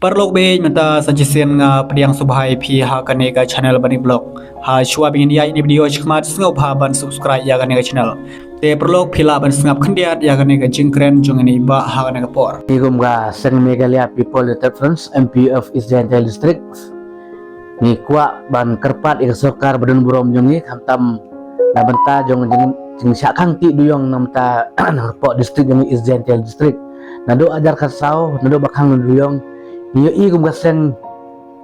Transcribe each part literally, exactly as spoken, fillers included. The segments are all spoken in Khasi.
Paralok bad mynta sa shisien nga pdiang sngewbha ïa phi ha kane ka channel Bani Vlog. Ha shuwa ba ngin ïa ïa kane ka video shakhmat sngewbha ban subscribe ïa kane ka channel. Te paralok phi lah ban sngap khyndiat ïa kane ka jingkren jong ine i bah ha kane ka por. Ngi kum ka seng Meghalaya People United Front, M P F East Jaintia District, ngi kwah ban kyrpad ïa ka sorkar ba don burom jong ngi, khamtam na bynta jong jing, jingshah khang tih duyong na bynta na ka pdeng district jong ngi, East Jaintia District. Naduh hajar khatsaw, naduh ba khang duyong, ngi ïohi kum ka seng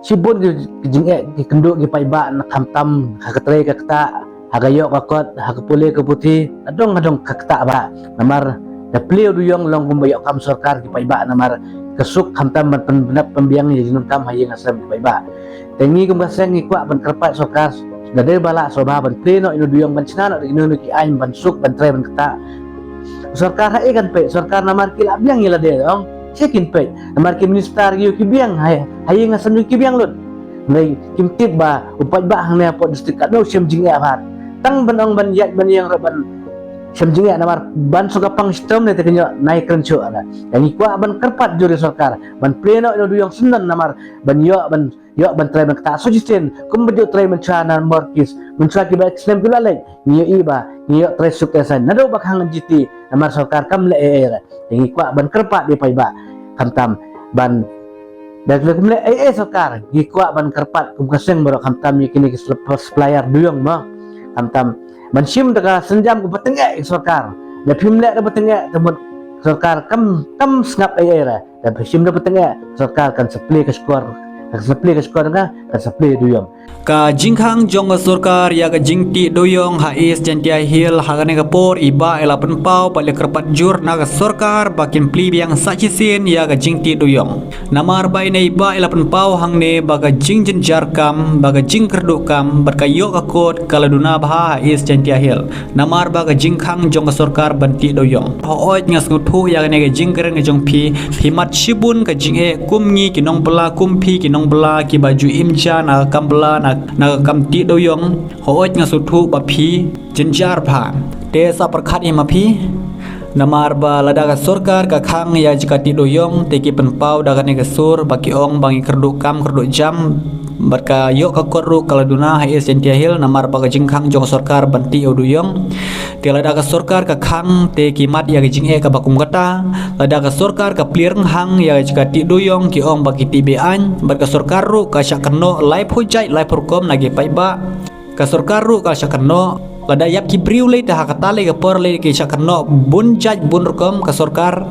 shibun ki, ki jingeh, ki kynduh, ki paidbah, na khamtam ha ka trei ka ktah, ha ka ïoh ka kot, ha ka pule ka puthi, na dong ha dong ka ktah ba. Namar da plie u duyong long kumba ïoh kam sorkar ki paidbah, namar ka suk khamtam ban pynbnap pynbiang ïa ka jingdonkam ha ïing ha sem ki paidbah. Te ngi kum ka seng ngi kwah ban kyrpad sorkar, da dei ba lah sngewbha ban plie noh ïa u duyong, ban shna noh ïa kino kino ki aiñ ban suk, ban trei, ban ktah. Sorkar haei kan peit, sorkar namar ki lah biang ïa lade, ong. Shisha kin peit, namar ki minister ïoh ki biang, ha, ha ïing ha sem ïoh ki biang lut. Hynrei kim tip ba u paidbah hangne hapoh district katno u shem jingeh bha. Tang ban ong ban ïaid ban ïeng ruh ban shem jingeh, namar ban shu ka pang shitom ne te kynnoh nai kren shuh ala. Te ngi kwah ban kyrpad jur ïa sorkar ban plie noh ïa u duyong syndon, namar ban ïoh ban ïoh ban trei ban ktah shisien kumba ju trei mynshwa na Morkis, mynshwa kiba snem ki la leit, ngi ïohi ba ngi ïoh trei suk trei saiñ naduh ba khang G T, namar sorkar kam leh ei ei re. Te ngi kwah ban kyrpad ïa paidbah, khamtam ban, da leh kum leh ei ei sorkar, ngi kwah ban kyrpad kum ka seng baroh, khamtam ïa kine ki sup-, supplier duyong mo, khamtam ban shim da ka sienjam kumba tyngeh ïa sorkar. Da phim leh da ba tyngeh, te mut sorkar kam, kam sngap ei ei re. Da phim shim da ba tyngeh, sorkar kan sa plie ka shkor, kan sa plie ka shkor, kan sa plie duyong. Ka jingkhang jong ka sorkar ïa ka jingtih duyong ha East Jaintia Hills ha kane ka por, i bah i la pynpaw bad i la kyrpad jur na ka sorkar ba kin plie biang sa shisien ïa ka jingtih duyong. Namar ba ine i bah i la pynpaw hangne ba ka jingjynjar kam, ba ka jingkyrduh kam bad ka ïoh ka kot ka la duna bha ha East Jaintia Hills. Namar ba ka jingkhang jong ka sorkar ban tih duyong. Hooid nga sngewthuh ïa kane ka jingkren ka jong phi, phi mad shibun ka jingeh kum ngi ki nongbylla, kum phi ki nongbylla kiba ju im ja na ka kam bylla, na, na ka kam tih duyong. Hooid nga sngewthuh ba phi jynjar bha. Te sa pyrkhat ïa ma phi. Namar ba lada ka sorkar ka khang ïa ka jaka tih duyong, te ki pynpaw da kane ka sur ba ki ong ba ngi kyrduh kam kyrduh jam, bad ka ïoh ka kot ruh ka la duna ha East Jaintia Hills, namar ba ka jingkhang jong ka sorkar ban tih ïa u duyong. Te lada ka sorkar ka khang, te ki mad ïa ka jingeh kaba kum kata. Lada ka sorkar ka plie rynghang ïa ka jaka tih duyong, ki ong ba ki tih be-aiñ, bad ka sorkar ruh ka shah kynnoh laiphew jait laiphew rukom na ki paidbah. Ka sorkar ruh ka shah kynnoh. Lada ïap ki briew lei te ha kata lei ka por lei ki shah kynnoh bun jait bun rukom ka sorkar.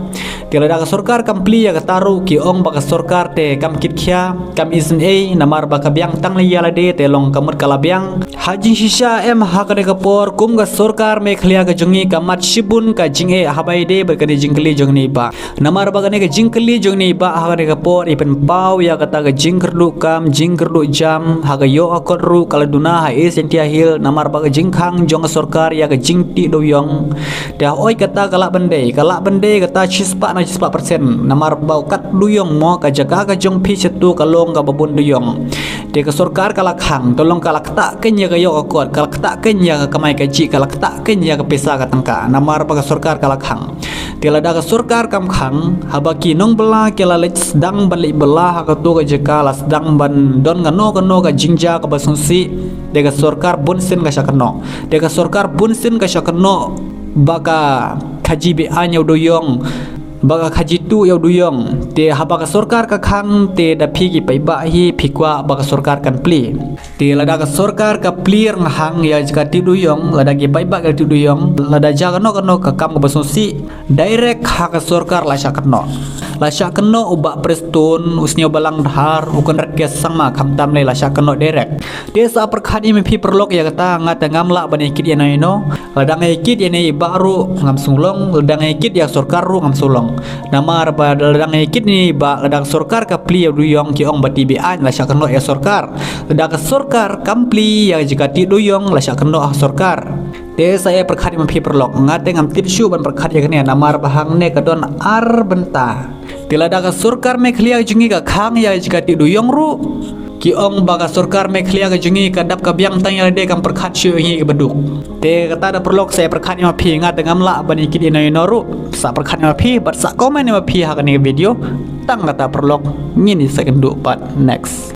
Te lada ka sorkar kam plie ïa kata ruh, ki ong ba ka sorkar te kam kit khia, kam isynei, namar ba ka biang tang lei ïa lade, te long ka mut ka la biang. Ha jingshisha em ha kane ka por, kum ka sorkar Meghalaya ka jong ngi ka mad shibun ka jingeh haba ïadei bad kane ka jingkylli jong ine i bah. Namar ba kane ka jingkylli jong ine i bah ha kane ka por i pynpaw ïa kata ka jingkyrduh kam, jingkyrduh jam, ha ka ïoh ka kot ruh ka la duna ha East Jaintia Hills, namar ba ka jingkhang jong ka sorkar ïa ka jingtih duyong. Te hooid kata ka lah ban dei, ka lah ban dei kata shispah na shispah persen, namar ba u kat duyong mo, ka jaka ka jong phi shatu ka long kaba bun duyong. Te ka sorkar ka la khang, te long ka la ktah kein ïa ka ïoh ka kot, ka la ktah kein ïa ka kamai kajih, ka la ktah kein ïa ka pisa ka tyngka, namar ba ka sorkar ka la khang. Te lada ka sorkar kam khang, haba ki nongbylla ki la leit sdang ban leit bylla ha kato ka jaka, la sdang ban don kano kano ka jingjia kaba sngewsih, te ka sorkar bunsien ka shah kynnoh. Te ka sorkar bunsien ka shah kynnoh ba ka khaji be-aiñ ïa u duyong, ba ka khaji tuh ïa u duyong. Te haba ka sorkar ka khang, te da phi ki paidbah hi phi kwah ba ka sorkar kan plie. Te lada ka sorkar ka plie rynghang ïa ka jaka tih duyong, lada ki paidbah ki tih duyong, lada jia kano kano ka kam kaba sngewsih, direct ha ka sorkar la shah kynnoh. La shah kynnoh u Bah Prestone, u Sniawbhalang Dhar, u Conrad K Sangma, khamtam lei la shah kynnoh direct. Te sa pyrkhat ïa ma phi paralok ïa kata, nga te ngam lah ban ïa kit ïa no ïa no. Lada nga ïa kit ïa ine i bah ruh ngam sngewlong, lada nga ïa kit ïa ka sorkar ruh ngam sngewlong. Namar ba lada nga ïa kit ïa ine i bah, lada ka sorkar ka plie ïa u duyong, ki ong ba tih be-aiñ, la shah kynnoh ïa ka sorkar. Lada ka sorkar kam plie ïa ka jaka tih duyong, la shah kynnoh ha ka sorkar. Te sa ïa pyrkhat ïa ma phi paralok, nga te ngam tip shuh ban pyrkhat ïa kane, namar ba hangne ka don ar bynta. Te lada ka sorkar Meghalaya jong ngi ka khang ïa ka jaka tih duyong ruh, Ki ong ba ka sorkar Meghalaya ka jong ngi ka dap ka biang tang ïa lade kam pyrkhat shuh ïa ngi kiba duk. Te kata da paralok sa pyrkhat ïa ma phi, nga te ngam lah ban ïa kit ïa no ïa no ruh. Sa pyrkhat ïa ma phi bad sa comment ïa ma phi ha kane ka video. Tang kata paralok, ngin ïa sa kynduh pat next.